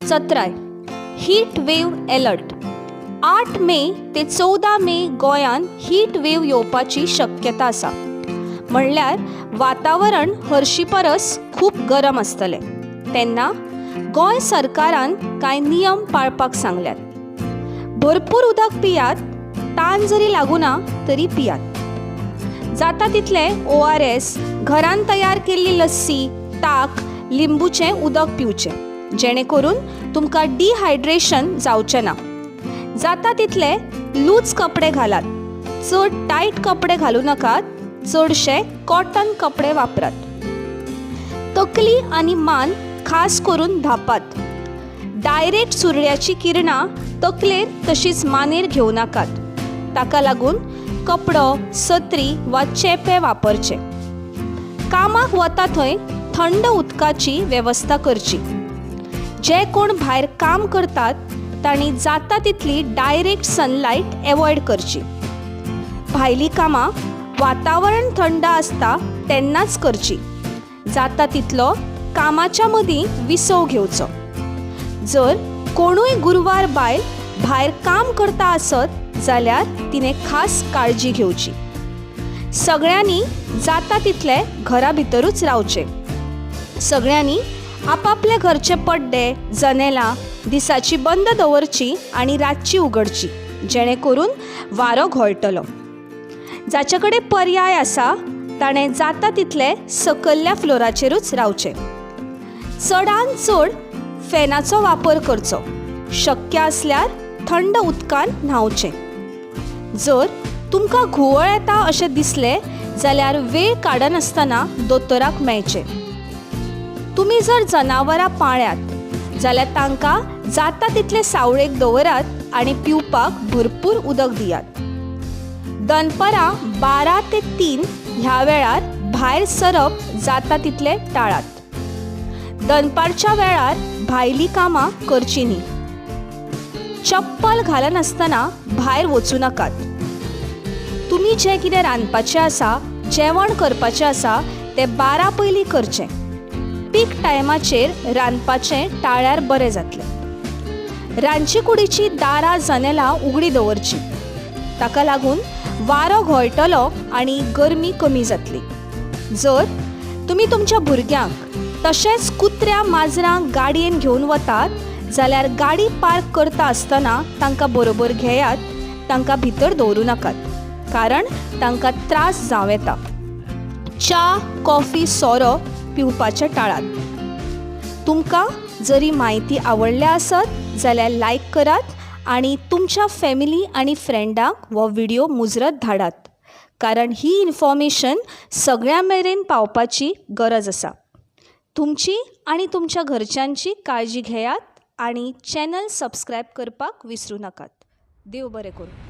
चत्राय, heat वेव alert. 8 मे ते 14 मे गोंयांत heat वेव येवपाची शक्यता आसा. म्हणल्यार वातावरण हरशी परस खूब गरम आसतलें. तेन्ना गोंय सरकारान कांय नियम पाळपाक सांगल्यात. भरपूर उदक पियात. तान जरी लागूना तरी पियात. जाता तितलें ओआरएस, घरान तयार केल्ली लस्सी, ताक, लिंबूचें उदक पिवचें, जेणे करून तुमकां डिहायड्रेशन जावचें ना. जाता तितले लूज कपडे घालात. चड टायट कपडे घालूं नाकात. चडशे कॉटन कपडे वापरात. तकली आनी मान खास करून धापात. डायरेक्ट सुर्याची किरणां तकलेर तशीच मानेर घेवं नाकात. ताका लागून कपडो, सत्री वा चेपें वापरचें. कामाक वता थंय थंड उदकाची वेवस्था करची. जे कोण भायर काम करतात तांणी जाता तितली डायरेक्ट सनलायट एवॉयड करची. भायलीं कामां वातावरण थंड आसता तेन्नाच करची. जाता तितलो कामाच्या मदीं विसव घेवचो. जर कोणूय गुरवार बायल भायर काम करता आसत जाल्यार तिणें खास काळजी घेवची. सगळ्यांनी जाता तितलें घरा भितरूच रावचें. सगळ्यांनी आपापले घरचे पड्डे, जनेलां दिसाची बंद दवरची आनी रातची उगडची, जेणे करून वारो घोळटलो. जाचे कडेन पर्याय आसा ताणें जाता तितलें सकयल्या फ्लोराचेरूच रावचें. चडान चड फॅनाचो वापर करचो. शक्य आसल्यार थंड उदकान न्हांवचें. जर तुमकां घुंवळ येता अशें दिसलें जाल्यार वेळ काडनासतना दोतोराक मेळचें. तुमी जर जनावरां पाळ्ळ्यात जाल्यार तांकां जाता तितले सावळेक दवरात आनी पिवपाक भरपूर उदक दियात. दनपरां 12 ते 3 ह्या वेळार भायर सरप जाता तितलें टाळात. दनपारच्या वेळार भायलीं कामां करचीं न्ही. चप्पल घालनासतना भायर वचूं नाकात. तुमी जें कितें रांदपाचें आसा, जेवण करपाचें आसा, तें 12 पयलीं करचें. पीक टायमाचेर रांदपाचें टाळ्यार बरें जातलें. रांदचे कुडीचीं दारां, जनेलां उगडीं दवरचीं. ताका लागून वारो घोळटलो आनी गरमी कमी जातली. जर तुमी तुमच्या भुरग्यांक तशेंच कुत्र्या माजरांक गाडयेन घेवन वतात जाल्यार गाडी पार्क करता आसतना तांकां बरोबर घेयात. तांकां भितर दवरूं नाकात, कारण तांकां त्रास जावं येता. च्या, कॉफी, सोरो पिवपाचें टाळात. तुमकां जरी म्हायती आवडल्या आसत जाल्यार लायक करात आनी तुमच्या फॅमिली आनी फ्रेंडांक हो विडियो मुजरत धाडात, कारण ही इन्फॉर्मेशन सगळ्यां मेरेन पावपाची गरज आसा. तुमची आनी तुमच्या घरच्यांची काळजी घेयात आनी चॅनल सबस्क्रायब करपाक विसरूं नाकात. देव बरें करूं.